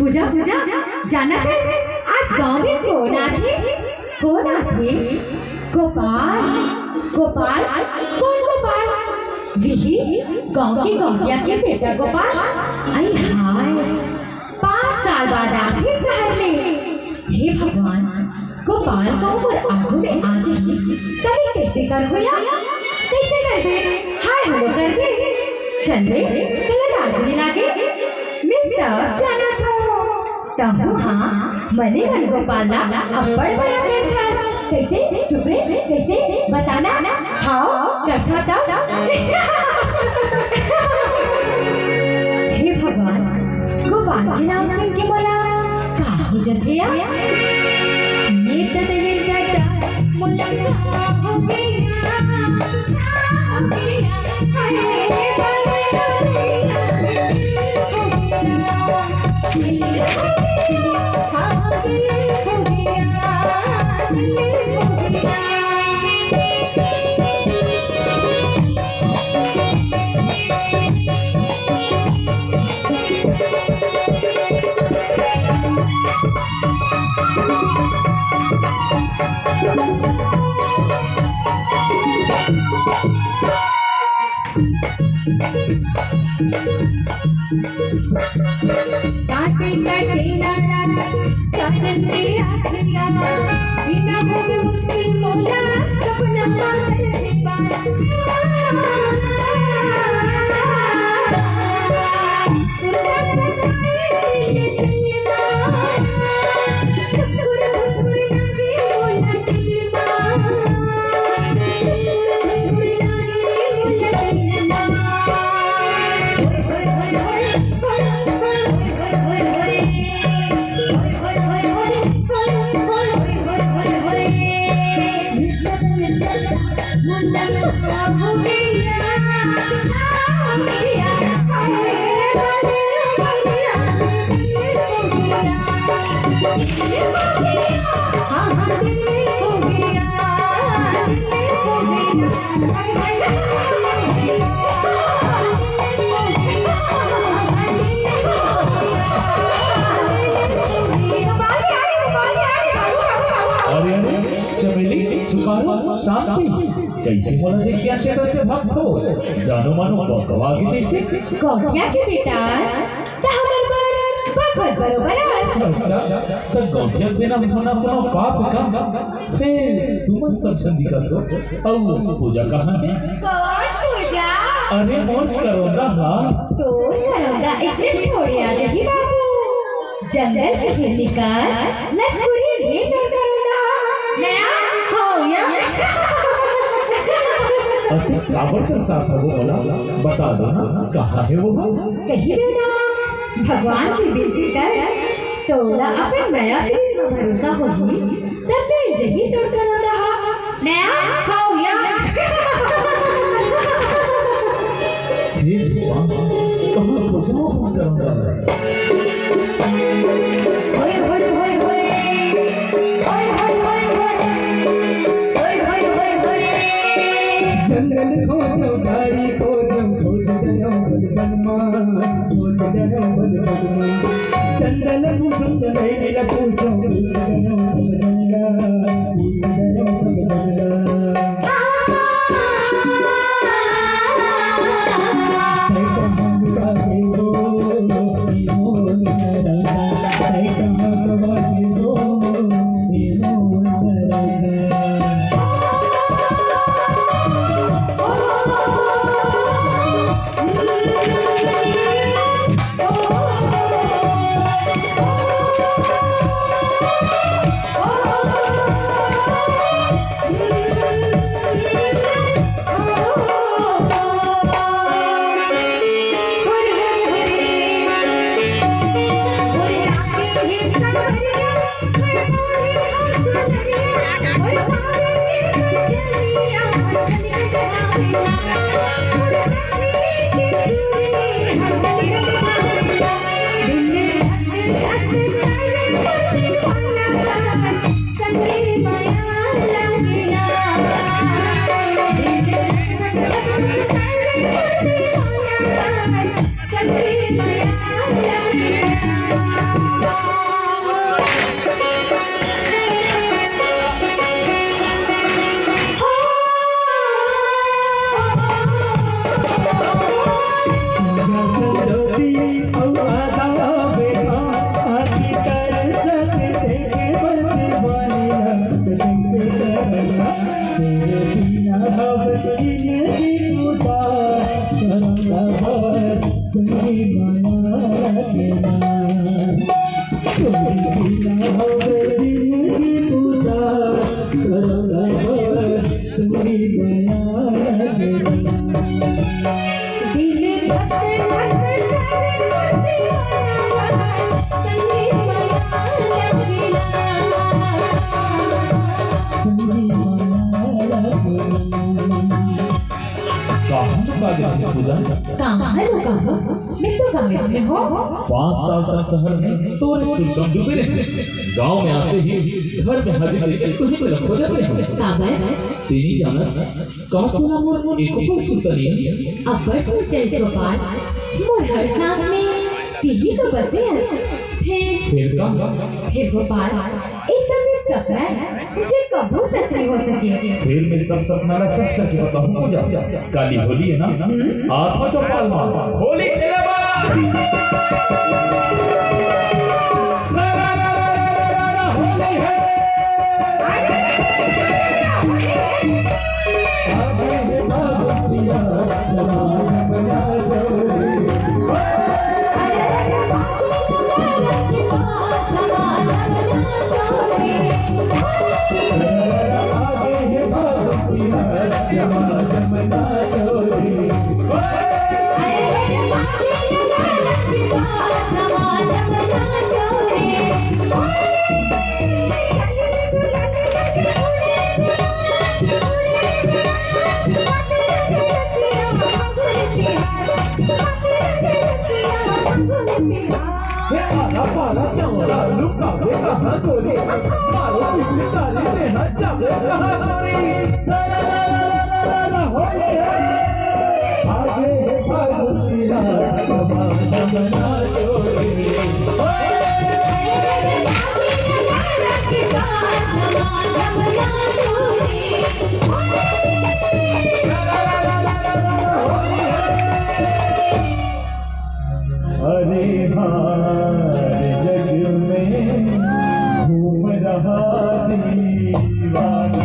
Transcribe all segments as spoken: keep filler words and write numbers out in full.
पूजा, पूजा, जानत हस, आज गांव में कोन आथे? कोन आथे? गोपाल। गोपाल? कोन गोपाल? वही गांव के गौंटिया के बेटा गोपाल। अई हाय, पाँच साल बाद आथे शहर ले। हे भगवान, गोपाल कहूँ मोर आगू में आ जाही, तभे कइसे करहूँ या? कइसे करबे? हाय हेलो करबे? चल बे, तोला लाज नइ लागे? मैं सब जानत हूँ। तहूँ हाँ, मने मन गोपाल ला अब्बड़ बड़ा करथस। कइसे? चुप रे, कइसे? बता ना। हाव, करथों तब। हे भगवान, गोपाल के नाम सुन के मोला का हो जथे या? ये तो नहीं करता, मोला का हो गया, का हो गया, हाय, हाय, हाय, हाय। काटे काटे रात साजन के आखिया, जीना बहुत मुश्किल मोला, सपना पागल दीवाना। सुरता सताए दिल दीवाना, ठुकुर ठुकुर लागे मोला। अरे, अरे, चमेली, सुपारी, शांति, कइसे मोला देख के अइसे करके भागथो? जानो मानो बकवा के जइसे। गौंटिया के बेटा, त हमर बर बकवा बरोबर हे। अच्छा, त गौंटिया के बिना होना कोनो पाप का? फेर तुमन सब झन दिखत हो, अउ पूजा कहाँ हे? कोन पूजा? अरे मोर करौंदा हा। तोर करौंदा अइसे थोड़े आ जाही बाबू। जंगल के हिरनी कस लचकुरी रे तोर करौंदा हा। नया हो या। अरे काबर कर साथ हो बोला, बता दो ना, कहाँ हे वो? कही दे ना, भगवान के बिनती कर, तोला अपन नया पीढ़ी में भरोसा होही। तब ले जही तोर करौंदा हा। नया खाओ या। हे भगवान, कहाँ खोजो हम करौंदा हा? होय, होय, होय, होय। होय, होय, होय, होय। होय, होय, होय, होय। जंगल खोजो, झाड़ी खोजो, खोज गयो बन बनमा, खोज गयो बन बनमा। चंदन पूछो, चमेली ला पूछो, पूछ गयो सब जंगल, पूछ गयो सब जंगल। कहाँ लुका गे हस पूजा? कहाँ लुका हो? मैं तो गाँव में हो। पाँच साल तक शहर में तोरे सुरता म डूबे रहे। गाँव में आते ही घर में हाजिर करके तुझे तो लखो जाते हैं। काबर? तेरी जानस, का तोला मोर एको पल सुरता नइ आइस? अब्बड़ सुरता आइस गोपाल, मोर हर सांस में तिही तो बसे हस। फेर? फेर का? फेर गोपाल, ये सब एक सपना है, जे कभू सच नइ हो सके। फेर मैं सब सपना ला सच करके बताहूँ पूजा। काली होली है ना? हम्म। आत हो चौपाल मा होली खेले बर। अरे हाय जग में घूम रहा दीवाना।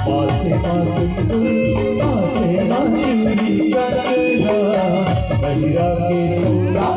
माथे मा सिंदूर, माथे मा चूड़ी, कंगना, बहिरा के टोला।